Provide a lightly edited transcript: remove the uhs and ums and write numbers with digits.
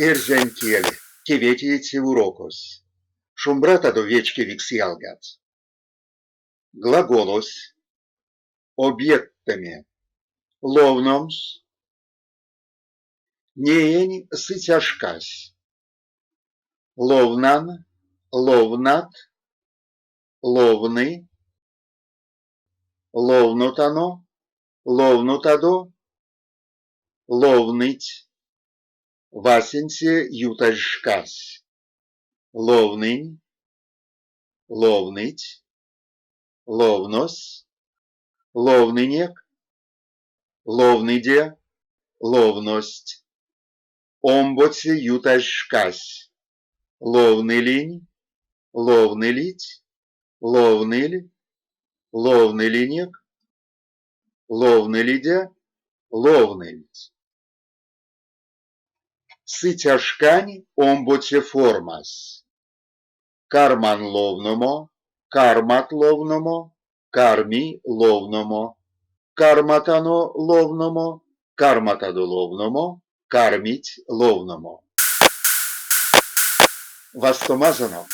Эрзянь кель, кеветееце урокось. Шумбратадо, вечкевикс ялгат! Глаголось объекттэме. Ловномс. Неень сыця шкась. Ловнан, ловнат, ловны, ловнотано, ловнотадо, ловныть. Васенце ютазь шкась. Ловнынь, ловныть, ловнось, ловнынек, ловныде, ловность. Омбоце ютазь шкась. Ловнылинь, ловнылить, ловныль, ловнылинек, ловнылиде, ловныльть. Сыця шкань омбоце формась. Карман ловномо, кармат ловномо, карми ловномо, карматано ловномо, карматадо ловномо, кармить ловномо. Вастомазонок!